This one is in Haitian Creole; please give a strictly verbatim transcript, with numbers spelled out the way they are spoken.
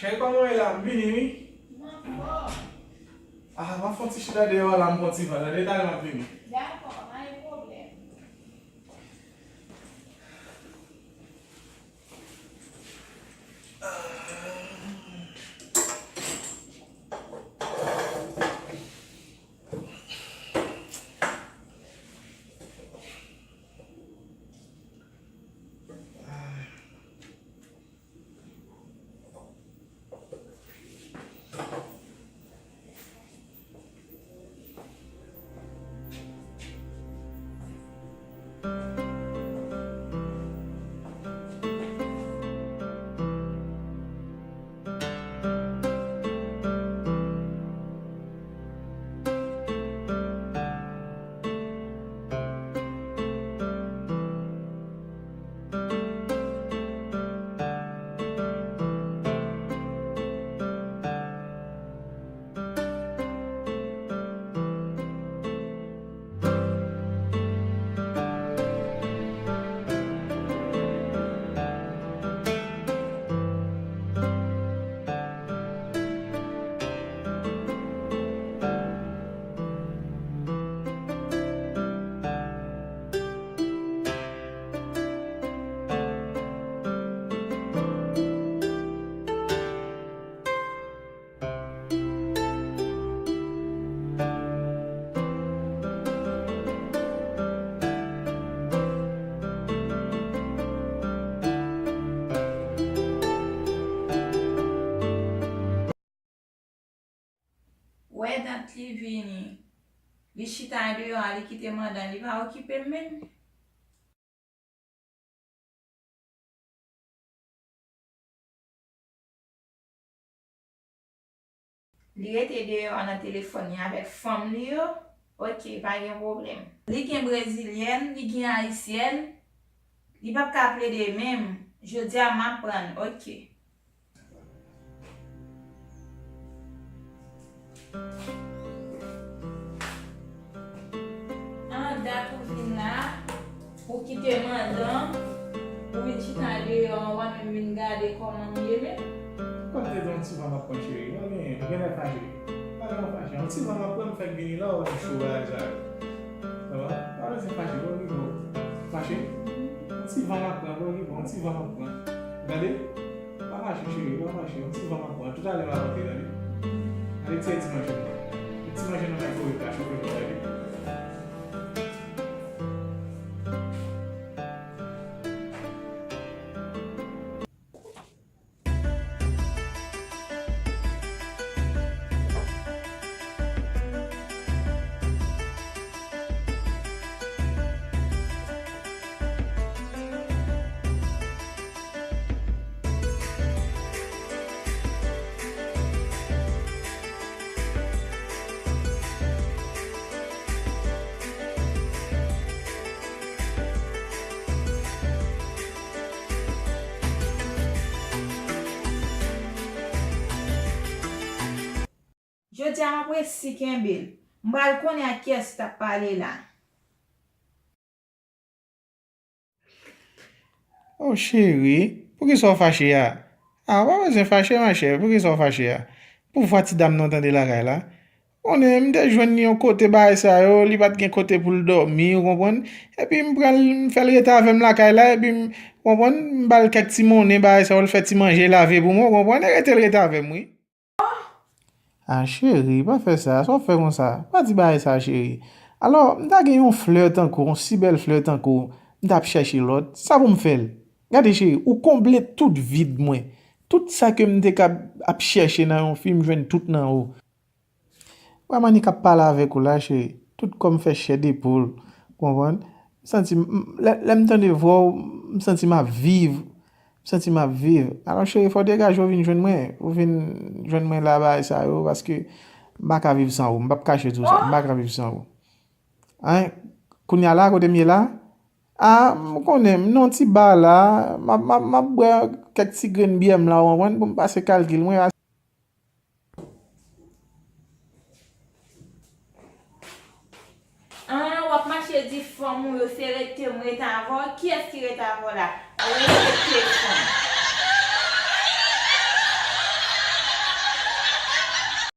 Cheri, kòman w ye la? M vini, wi. M anfòm. Ah, m ap fè yon ti chita deyò a la, m pran ti van. Tande, talè m ap vini. Dakò, pa gen pwoblèm. Wè dat li vini. Li chita deyò a, li kite mandan, li pa okipe m menm. Li rete deyò a nan telefòn li avèk fanm li yo. Ok, pa gen pwoblèm. Li gen brezilyèn, li gen ayisyèn. Li p ap ka plede menm. Jodi a m aprann. Ok. An dat ou vin la, ou kite mandan, ou vin chita deyò a, ou pa menm vin gade kòman m ye menm. Kòm te di yon ti van m ap pran cheri, mwen gen, mwen genlè fache. Pa gen yon fache. Yon ti van m ap pran, m fèk vini la, ou wè m cho bagay sa yo. Sa va? Pa bezwen fache, bon, li bon. Fache? Yon ti van m ap pran, bon, li bon, yon ti van m ap pran. Gade. Pa fache, cheri, pa fache. Yon ti van m ap pran. Toutalè m ap antre, tande. Gade ti, ti manje nou. Ti manje nou nan mikwowèv la, chofe pou tande. Jodi a m ap resi kenbe l. M pral konnen ak kiyès li t ap pale la. Oh, cheri, poukisa w fache a? Ah, ou pa bezwen fache, machè, poukisa w fache a? Pouvwa ti dam nan tande lakay la. Konnen, m te jwenn li yon kote bagay sa yo, li pa t gen kote pou l dòmi, ou konprann? Epi m pran l, m fè l rete avè m lakay la, epi m, ou konprann, m ba l kèk ti monnen bagay sa yo, l fè ti manje lave pou mwen, ou konprann? E rete l rete avè m, wi. Ah, cheri, pa fè sa. Sa w fè konsa? Pa di bagay sa, cheri. Alò, m ta gen yon flè tankou w, yon si bèl flè tankou w, m t ap chèche lòt. Sa pou m fè l? Gade, cheri, ou konble tout vid mwen. Tout sa ke m te ka ap chèche nan yon fi, m jwenn tout nan ou. Wè mannik ap pale avèk ou la, cheri. Tout kò m fè chè de poul. Ou konprann? M santi m, m, lè, lè m tande vwa w, m santi m ap viv. M santi m ap viv. Alò, cheri, fò w degaje w vin jwenn mwen. Ou vin jwenn mwen la, bagay sa yo, paske m pa ka viv san ou. M p ap kache di w sa. M pa ka viv san ou. Hein? Kounye a la, kote m ye la? Ah, m konnen, m nan yon ti ba la. M ap, m ap, m ap bwè kèk ti grenn byè m la, ou konprann, pou m pase kalkil mwen. An, w ap mache di fanm ou yo se rete m rete avè w. Kiyès ki rete avè w la? Respekte